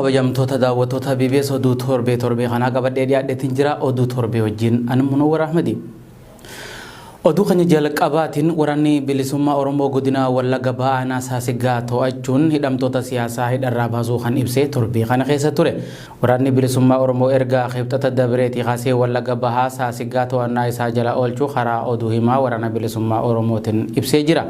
Kabajamtoota daawwattoota BBS, oduu torbee torbee kanaa qabadhee dhiyaadheetiin jira. Oduu torbee wajjin ani Munawwar Ahmadi. Oduu keenya jalqabaatiin, Waraanni Bilisummaa Oromoo godina Wallagga Bahaa aanaa Saasiggaa to'achuun hidhamtoota siyaasaa hidharraa baasuu kan ibse torbee kana keessa ture. Waraanni Bilisummaa Oromoo erga Kibxata dabreetii kaasee Wallagga Bahaa Saasiggaa to'annaa isaa jala oolchuu karaa oduu himaa Waraana Bilisummaa Oromootiin ibsee jira.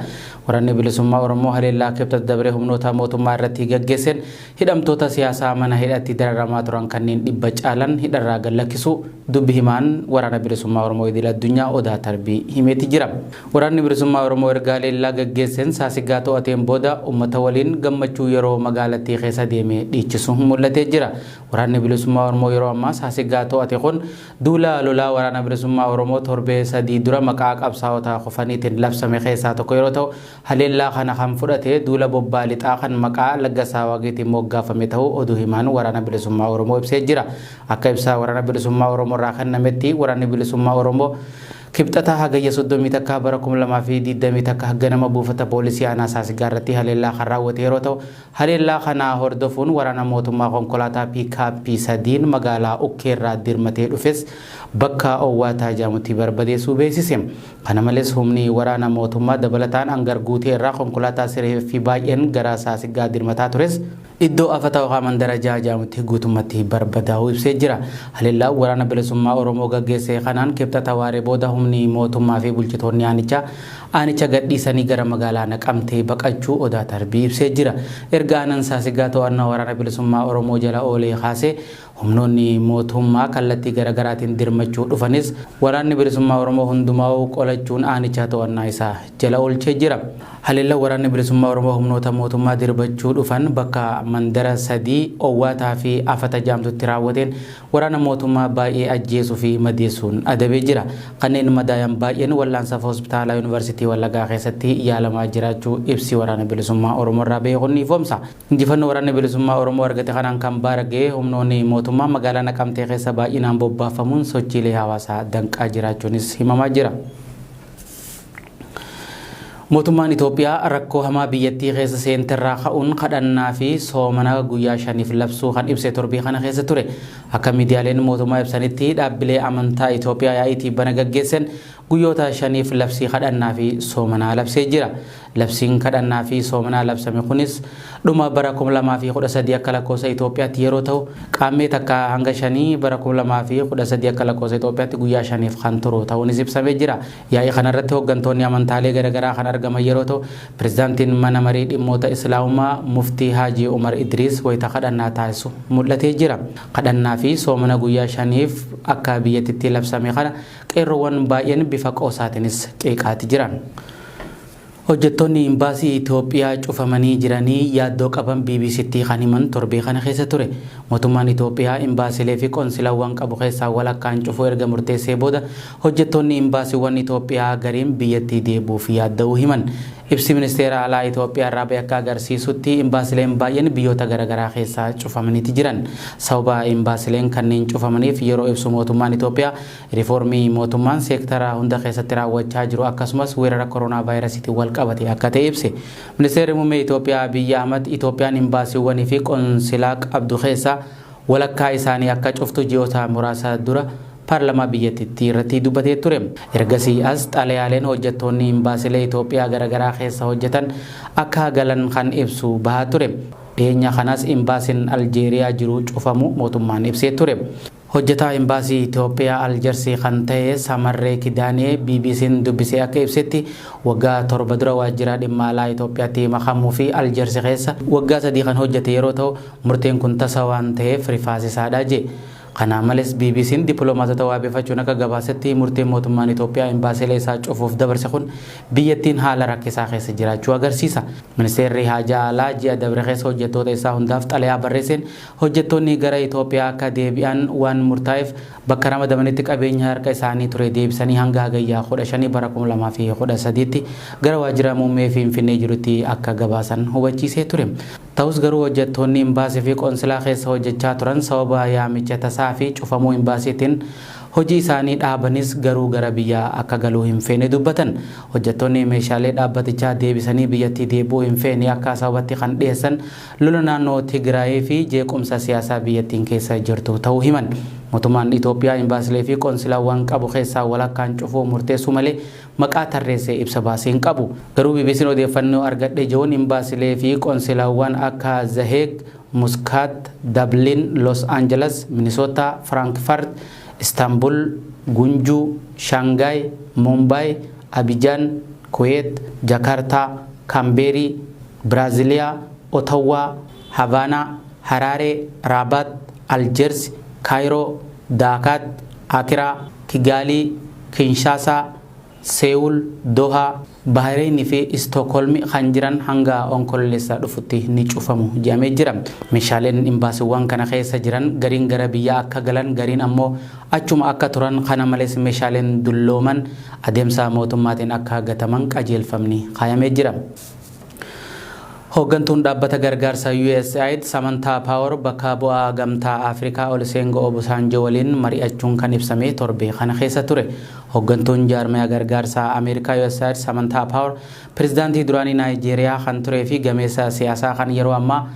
Waraanni Bilisummaa Oromoo haleellaa Kibxata dabree humnoota mootummaa irratti gaggeesseen hidhamtoota siyaasaa mana hidhatti dararamaa turan kanneen 100 caalan hidharraa gad lakkisuu dubbi himaan Waraana Bilisummaa Oromoo Idil Addunyaa Odaa Tarbii himeeti jira. Waraanni Bilisummaa Oromoo erga haleellaa gaggeesseen Saasiggaa to'ateen booda ummata waliin gammachuu yeroo magaalattii keessa deemee dhiichisu mul'atee jira. Waraanni Bilisummaa Oromoo yeroo ammaa Saasiggaa to'ate kun duula lolaa Waraana Bilisummaa Oromoo torbee 3 dura maqaa qabsaa'ota kufaniitiin labsame keessaa tokko yeroo ta'u, haleellaa kana kan fudhate duula bobbaa lixaa kan maqaa Laggasaa Waagiitiin moggaafame ta'uu oduu himaan Waraana Bilisummaa Oromoo ibsee jira. Akka ibsa Waraana Bilisummaa Oromoo irraa kennametti, Waraanni Bilisummaa Oromoo Kibxata Hagayya 31 bara 2021 ganama buufata poolisii aanaa Saasigaa irratti haleellaa kan raawwate yeroo ta'u, haleellaa kana hordofuun waraana mootummaa konkolaataa piikaappii sadiin magaalaa Ukkeerraa dirmatee dhufes bakka Owwaataa jedhamutti barbadeessuu beeksise. Kana malees humni waraana mootummaa dabalataan Angar Guutee irraa konkolaataa sireeffii baay'een gara Saasiggaa dirmataa tures iddoo Afata yookaan Mandara Jaha jedhamutti guutummatti barbadaa'uu ibsee jira. Haleellaa Waraana Bilisummaa Oromoo gaggeesse kanaan Kibxata waaree booda humni mootummaa fi bulchitoonni aanichaa aanicha gadhiisanii gara magaalaa Naqamtee baqachuu Odaa Tarbii ibsee jira. Erga aanan Saasigaa to'annaa Waraana Bilisummaa Oromoo jala oolee kaasee humnoonni mootummaa kallattii garagaraatiin dirmachuu dhufanis Waraanni Bilisummaa Oromoo hundumaa'uu qolachuun aanicha to'annaa isaa jala oolchee jira. Haleellan Waraanni Bilisummaa Oromoo humnoota mootummaa dirbachuu dhufan bakka mandara 3, Owwaataa fi Afata jaamtutti raawwateen waraana mootummaa baay'ee ajjeesuu fi madeessuun adabee jira. Kanneen madaayan baay'een wal'aansaf Hospitaala Yuunivarsiitii Wallagaa keessatti yaalamaa jiraachuu ibsi Waraana Bilisummaa Oromoo irraa bahe kun ni ifoomsa. Injifannoo Waraanni Bilisummaa Oromoo argate kanaan kan baarage humnoonni mootummaa magaalaa Naqamtee keessa baay'inaan bobbaafamuun sochiilee hawaasaa danqaa jiraachuunis himamaa jira. Mootummaan Itoophiyaa rakkoo hamaa biyyattii keessa seenterraa ka'uun kadhannaa fi soomana guyyaa shaniif labsuu kan ibse torbii kana keessa ture. Akka miidiyaaleen mootummaa ibsanitti, dhaabbilee amantaa Itoophiyaa yaa'ii tibbana gaggeessen guyyoota shaniif labsii kadhannaa fi soomanaa labsee jira. Labsiin kadhannaa fi soomanaa labsame kunis dhuma bara 2013 akka lakkoofsa Itoophiyaatti yeroo ta'u, Qaammee 1 hanga 5 bara 2013 akka lakkoofsa Itoophiyaatti guyyaa shaniif kan turu ta'uunis ibsamee jira. Yaa'ii kanarratti hooggantoonni amantaalee garaagaraa kan argaman yeroo ta'u, pirezidaantiin mana marii dhimmoota Islaamummaa Muftii Haajii Umar Idriis wayita kadhannaa taasisu mul'atee jira. Kadhannaa fi soomana guyyaa shaniif akka biyyattitti labsame kana qeerroowwan baay'een bifa qoosaatiinis qeeqaati jiran. Hojjettoonni Imbaasii Itoophiyaa cufamanii jiranii yaaddoo qaban BBCtti kan himan torbee kana keessa ture. Mootummaan Itoophiyaa imbaasilee fi qonsilawwan qabu keessaa walakkaan cufuu erga murteessee booda hojjettoonni imbaasiiwwan Itoophiyaa gariin biyyattii deebi'uuf yaadda'uu himan. Ibsi Ministeera Alaa Itoophiyaa irraa bahe akka agarsiisutti, imbaasileen baay'een biyyoota garaagaraa keessaa cufamaniiti jiran. Sababa imbaasileen kanneen cufamaniif yeroo ibsu, mootummaan Itoophiyaa riifoormii mootummaan seektara hunda keessatti raawwachaa jiru akkasumas weerara koronaa vaayirasiitiin wal qabate akka ta'e ibse. Ministeerri Muummee Itoophiyaa Abiyyi Ahmad Itoophiyaan imbaasiiwwanii fi qonsilaa qabdu keessaa walakkaa isaanii akka cuftu ji'oota muraasa dura paarlamaa biyyattii irratti dubbatee ture. Ergasii as xalayaaleen hojjettoonni imbaasilee Itoophiyaa garaagaraa keessa hojjetan akka galan kan ibsu bahaa ture. Dhiyeenya kanas imbaasiin Aljeeriyaa jiru cufamu mootummaan ibsee ture. Hojjetaa Imbaasii Itoophiyaa Aljersii kan ta'e Samarree Kidaanee BBC'n dubbisee akka ibsetti, waggaa 7 dura waajjira dhimma alaa Itoophiyaatti makamuu fi Aljersi keessa waggaa 3 kan hojjete yeroo ta'u, murteen kun tasa waan ta'eef rifaasisaadha jee. Kana malees BBC'n dippiloomaatota waabeeffachuun akka gabaasetti, murteen mootummaan Itoophiyaa imbaasilee isaa cufuuf dabarse kun biyyattiin haala rakkisaa keessa jiraachuu agarsiisa. Ministeerri Haajaa Alaa ji'a dabre keessa hojjettoota isaa hundaaf xalayaa barreesseen hojjettoonni gara Itoophiyaa akka deebi'an waan murtaa'eef bakka ramadamanitti qabeenya harka isaanii ture deebisanii hanga Hagayya 15 bara 2013tti gara waajjira muummee Finfinnee jirutti akka gabaasan hubachiisee ture. Ta'us garuu hojjettoonni imbaasii fi qonsilaa keessa hojjechaa turan sababa yaamicha tasaa fi cufamuu imbaasiitiin Hojii isaanii dhaabanis garuu gara biyyaa akka galuu hin feene dubbatan. Hojjettoonni meeshaalee dhaabbatichaa deebisanii biyyattii deebi'uu hin feene akka sababatti kan dhiyeessan lola naannoo Tigraayii fi jeequmsa siyaasaa biyyattiin keessa jirtu ta'uu himan. Mootummaan Itoophiyaa imbaasilee fi qoonsilaawwan qabu keessaa walakkaan cufuu murteessuu malee maqaa tarreessee ibsa baasee hin qabu. Garuu BBC'n odeeffannoo argadhe jehuun imbaasilee fi qoonsilaawwan akka The Hague, Muscat, Dublin, Los Angeles, Minnesota, Frankfurt, Istanbul, Gunjuu, Shanghai, Mumbai, Abidjan, Kuwait, Jakarta, Canberra, Brasilia, Ottawa, Havana, Harare, Rabat, Algiers, Cairo, Dakar, Accra, Kigali, Kinshasa, Seoul, Doha, Bahrain fi Stockholm kan jiran hanga Onkololeessa dhufutti ni cufamu jedhamee jira. Meeshaaleen imbaasiiwwan kana keessa jiran gariin gara biyyaa akka galan, gariin ammoo achuma akka turan, kana malees meeshaaleen dullooman adeemsa mootummaatiin akka gataman qajeelfamni kaayamee jira. Hooggantuun dhaabbata gargaarsa USAID Samantha Power bakka bu'aa Gamtaa Afrikaa Olusegun Obasanjo waliin mari'achuun kan ibsame torbee kana keessa ture. Hooggantuun jaarmaya gargaarsa Ameerikaa USAID Samantha Power pirezidaantii duraanii Naayijeeriyaa kan turee fi gameessa siyaasaa kan yeroo ammaa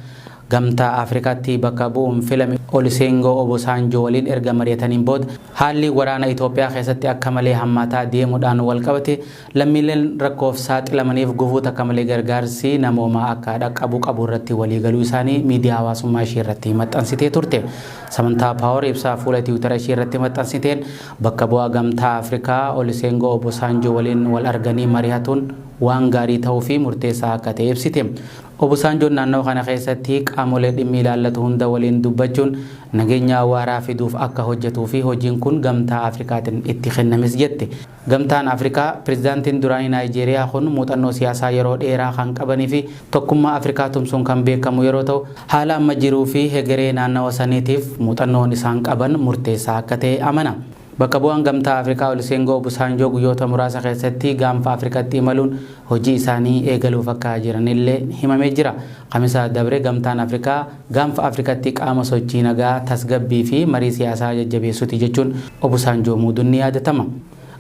Gamtaa Afrikaatti bakka bu'uun filame Olusegun Obasanjo waliin erga mari'ataniin booda, haalli waraana Itoophiyaa keessatti akka malee hammaataa deemuudhaan wal qabate lammiileen rakkoof saaxilamaniif gufuu takka malee gargaarsi namoomaa akka dhaqqabu qabu irratti waliigaluu isaanii miidiyaa hawaasummaa ishee irratti maxxansitee turte. Samantha Power ibsaa fuula Tiwutara ishee irratti maxxansiteen bakka bu'aa Gamtaa Afrikaa Olusegun Obasanjo waliin wal arganii mari'atuun waan gaarii ta'uu fi murteessaa akka ta'e ibsite. Obasanjoon naannoo kana keessatti qaamolee dhimmi ilaallatu hunda waliin dubbachuun nageenya waaraa fiduuf akka hojjetuu fi hojiin kun Gamtaa Afrikaatiin itti kennames jette. Gamtaan Afrikaa pirezidaantiin duraanii Naayijeeriyaa kun muuxannoo siyaasaa yeroo dheeraa kan qabanii fi tokkummaa Afrikaa tumsuun kan beekamu yeroo ta'u, haala amma jiruu fi hegeree naannawa saniitiif muuxannoon isaan qaban murteessaa akka ta'e amana. Bakka bu'aan Gamtaa Afrikaa Olusegun Obasanjo guyyoota muraasa keessatti gaanfa Afrikaatti imaluun hojii isaanii eegaluuf akka jiranillee himamee jira. Kamisa dabre Gamtaan Afrikaa gaanfa Afrikaatti qaama sochii nagaa, tasgabbii fi marii siyaasaa jajjabeessuuti jechuun Obasanjo muuduun ni yaadatama.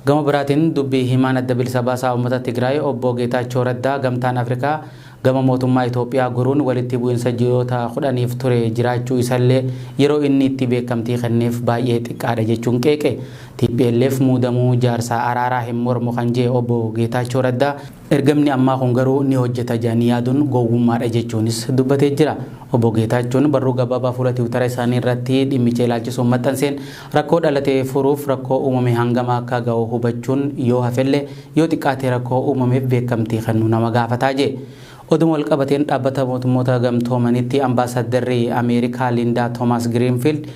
Gama biraatiin, dubbii himaan Adda Bilisa Baasaa Uummata Tigraay obbo Geetaachoo Raddaa Gamtaan Afrikaa gama mootummaa Itoophiyaa goruun walitti bu'insa ji'oota 10f ture jiraachuu isallee yeroo inni itti beekamtii kenneef baay'ee xiqqaadha jechuun qeeqe. TPLF muudamuu jaarsaa araaraa hin mormu kan jee obbo Geetaachoo Raddaa, ergamni ammaa kun garuu ni hojjeta jedhanii yaaduun gowwummaadha jechuunis dubbatee jira. Obbo Geetaachoon barruu gabaabaa fuula Tiwutara isaanii irratti dhimmicha ilaalchisuun maxxanseen, rakkoo dhalate furuuf rakkoo uumame hangama akka ga'u hubachuun yoo hafellee, yoo xiqqaate rakkoo uumameef beekamtii kennu nama gaafataa jee. Oduma wal qabateen, Dhaabbata Mootummoota Gamtoomanitti ambaasaaddarri Ameerikaa Lindaa Toomaas Giriinfiild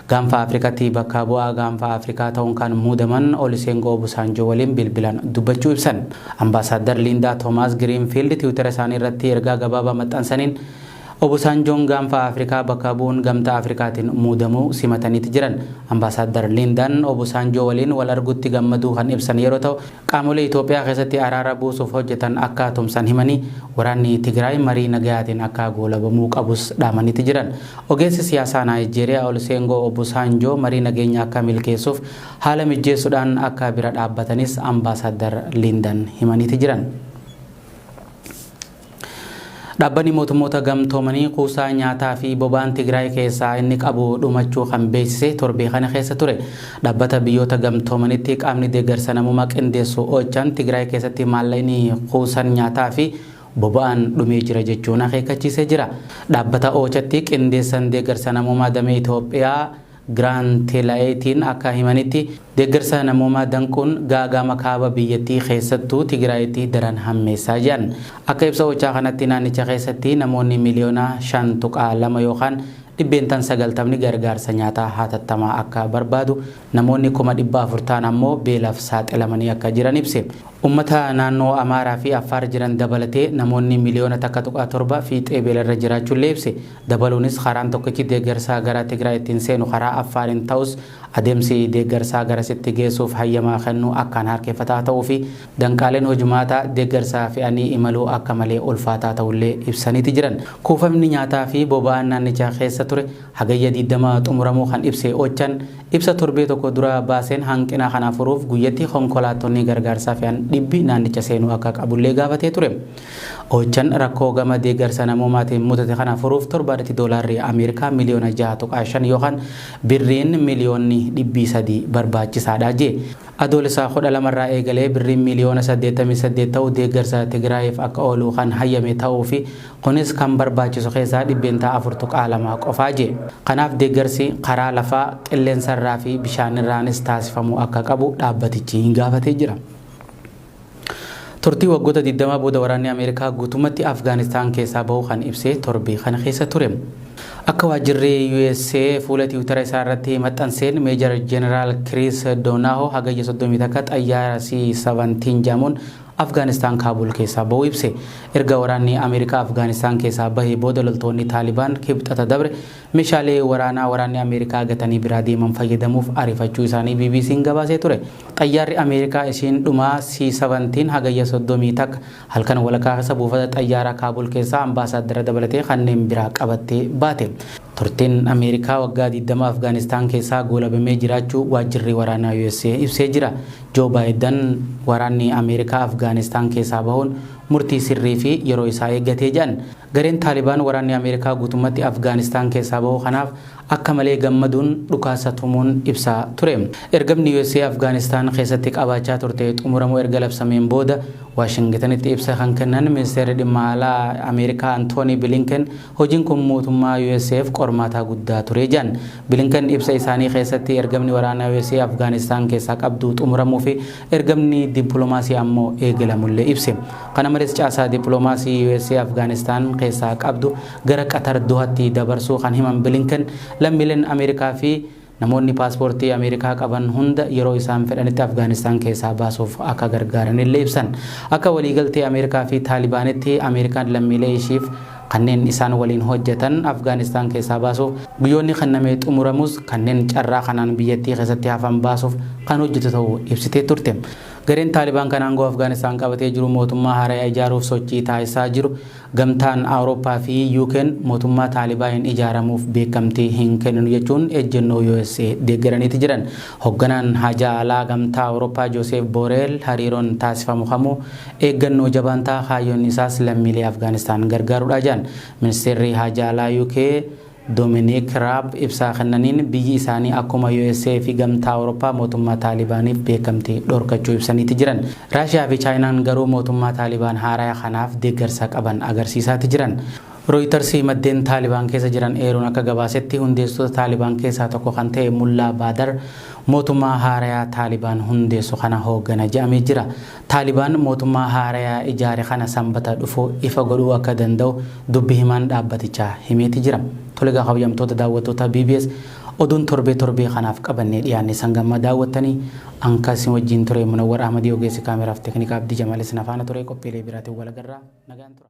gaanfa Afrikaatti bakka bu'aa gaanfa Afrikaa ta'uun kan muudaman Olusegun Obasanjo waliin bilbilaan dubbachuu ibsan. Ambaasaadar Lindaa Toomaas Giriinfiild Tiwutara isaanii irratti ergaa gabaabaa maxxansaniin Obasanjoon gaanfa Afrikaa bakka bu'uun Gamtaa Afrikaatiin muudamuu simataniiti jiran. Ambaasaadar Lindaan Obasanjo waliin wal argutti gammaduu kan ibsan yeroo ta'u, qaamolee Itoophiyaa keessatti araara buusuuf hojjetan akka tumsan himanii, waraanni Tigraay marii nagayaatiin akka goolabamuu qabus dhaamaniiti jiran. Ogeessi siyaasaa Naayijeeriyaa Olusegun Obasanjo marii nageenya akka milkeessuuf haala mijjeessuudhaan akka bira dhaabbatanis ambaasaadar Lindan himaniiti jiran. Dhaabbanni Mootummoota Gamtoomanii kuusaa nyaataa fi boba'aan Tigraay keessaa inni qabu dhumachuu kan beeksise torbee kana keessa ture. Dhaabbata Biyyoota Gamtoomanitti qaamni deeggarsa namummaa qindeessu OCHAn Tigraay keessatti maallaqni kuusan nyaataa fi boba'aan dhumee jira jechuun akeekkachiisee jira. Dhaabbata OCHAtti qindeessan deeggarsa namummaa damee Itoophiyaa Giraant Laayetiin akka himanitti, deeggarsa namoomaa danquun gaaga'ama kaaba biyyattii, keessattuu Tigraayitti daran hammeessaa jedhan. Akka ibsa OCHA kanatti, naannicha keessatti namoonni miliyoona 5.2 yookaan 90% gargaarsa nyaataa hatattamaa akka barbaadu, namoonni 400,000 ta'an ammoo beelaaf saaxilamanii akka jiran ibse. Ummata naannoo Amaaraa fi Affaar jiran dabalatee namoonni miliyoona 1.7 fiixee beelarra jiraachuullee ibse. Dabaluunis karaan tokkichi deeggarsaa gara Tigraay ittiin seenu karaa Affaariin ta'us adeemsi deeggarsaa garasitti geessuuf hayyamaa kennuu akkaan harkifataa ta'uu fi danqaaleen hojmaataa deeggarsaa fe'anii imaluu akka malee ulfaataa ta'ullee ibsaniiti jiran. Kuufamni nyaataa fi boba'aan naannichaa keessa ture Hagayya 20 xumuramuu kan ibse OCHAn ibsa torbee tokko dura baaseen hanqina kana furuuf guyyatti konkolaattonni gargaarsaa fe'an dhibbi naannicha seenuu akka qabullee gaafatee ture. OCHAn rakkoo gama deeggarsa namoomaatiin mudate kana furuuf torbaanitti doolaarri Ameerikaa miliyoona 6.5 yookaan birriin miliyoonni dhibbii 3 barbaachisaadha jee. Adoolessa 12 irraa eegalee birriin miiliyoona 88 ta'u deeggarsa Tigraayiif akka oolu kan hayyame ta'uu fi kunis kan barbaachisu keessaa 4.2% qofaa jee. Kanaaf deeggarsi karaa lafaa, qilleensarraa fi bishaanirraanis taasifamuu akka qabu dhaabbatichi gaafatee jira. Turtii waggoota 20 booda waraanni Ameerikaa guutummatti Afgaanistaan keessaa bahuu kan ibse torbee kana keessa ture. Akka waajjirri USA fuula Tiwutara isaa irratti maxxanseen Meejar Jeneraal Kiriis Doonaahoo Hagayya 31 xayyaara C-17 jedhamuun Afgaanistaan Kaabul keessaa bahuu ibse. Erga waraanni Ameerikaa Afgaanistaan keessaa bahee booda loltoonni Taalibaan Kibxata dabre Meeshaalee waraanaa waraanni Ameerikaa gatanii biraa deeman fayyadamuuf ariifachuu isaanii BBCn gabaasee ture. Xayyaarri Ameerikaa ishiin dhumaa C-17 Hagayya 31 halkan walakkaa keessa buufata xayyaaraa Kaabul keessaa ambaasaaddara dabalatee kanneen biraa qabattee baate. Turtiin Ameerikaa waggaa 20 Afgaanistaan keessaa goolabamee jiraachuu waajjirri waraanaa usa ibsee jira. Joo Baayidan waraanni Ameerikaa Afgaanistaan keessaa bahuun murtii sirrii fi yeroo isaa eeggate jedhan. Gareen Taalibaan waraanni Ameerikaa guutummatti Afgaanistaan keessaa bahuu kanaaf akka malee gammaduun dhukaasa tumuun ibsaa ture. Ergamni usa Afgaanistaan keessatti qabaachaa turte xumuramuu erga labsameen booda Waashingitanitti ibsa kan kennan Ministeerri Dhimma Alaa Ameerikaa Antoonii Bilinken hojiin kun mootummaa USAf qormaataa guddaa ture jedhan. Bilinken ibsa isaanii keessatti ergamni waraanaa usa Afgaanistaan keessaa qabdu xumuramuu fi ergamni dippilomaasii ammoo eegalamullee ibse. Kana malees caasaa dippilomaasii usa Afgaanistaan keessaa qabdu gara Qatar Dohatti dabarsuu kan himan Bilinken lammiileen Ameerikaa fi namoonni paaspoortii Ameerikaa qaban hunda yeroo isaan fedhanitti Afgaanistaan keessaa baasuuf akka gargaaranillee ibsan. Akka waliigaltee Ameerikaa fi Taalibaanitti Ameerikaan lammiilee ishiif kanneen isaan waliin hojjetan Afgaanistaan keessaa baasuuf guyyoonni kenname xumuramus kanneen carraa kanaan biyyattii keessatti hafan baasuuf kan hojjetu ta'uu ibsitee turte. Gareen Taalibaan kan aangoo Afgaanistaan qabatee jiru mootummaa haaraya ijaaruuf sochii taasisaa jiru Gamtaan Awurooppaa fi UKn mootummaa Taalibaain ijaaramuuf beekamtii hin kenninu jechuun ejjennoo usa deeggaraniiti jiran. Hogganaan haajaa alaa Gamtaa Awurooppaa Jooseef Booreel hariiroon taasifamu kamuu eeggannoo jabaan ta'a kaayyoon isaas lammiilee Afgaanistaan gargaaruudha jedhan. Ministeerri haajaa alaa UK Dominiik Raab ibsaa kennaniin biyyi isaanii akkuma usa fi Gamtaa Awurooppaa mootummaa Taalibaaniif beekamtii dhorkachuu ibsaniiti jiran. Raashiyaa fi Chaayinaan garuu mootummaa Taalibaan haaraya kanaaf deeggarsa qaban agarsiisaati jiran. Rooyitarsi maddeen Taalibaan keessa jiran eeruun akka gabaasetti hundeessitoota Taalibaan keessaa tokko kan ta'e Mullaa Baadar mootummaa haaraya Taalibaan hundeessu kana hooggana je'amee jira. Taalibaan mootummaa haaraya ijaare kana Sambata dhufu ifa godhuu akka danda'u dubbi himaan dhaabbatichaa himeeti jira. Tole egaa kabajamtoota daawwattoota BBS oduun torbee torbee kanaaf qabannee dhiyaanne san gamma daawwattanii an kan isin wajjin ture Munawwar Ahmadii ogeessi kaameraaf teeknikaa Abdii Jamaalis na faana ture qophiilee biraatiin wal agarraa nagaan tura.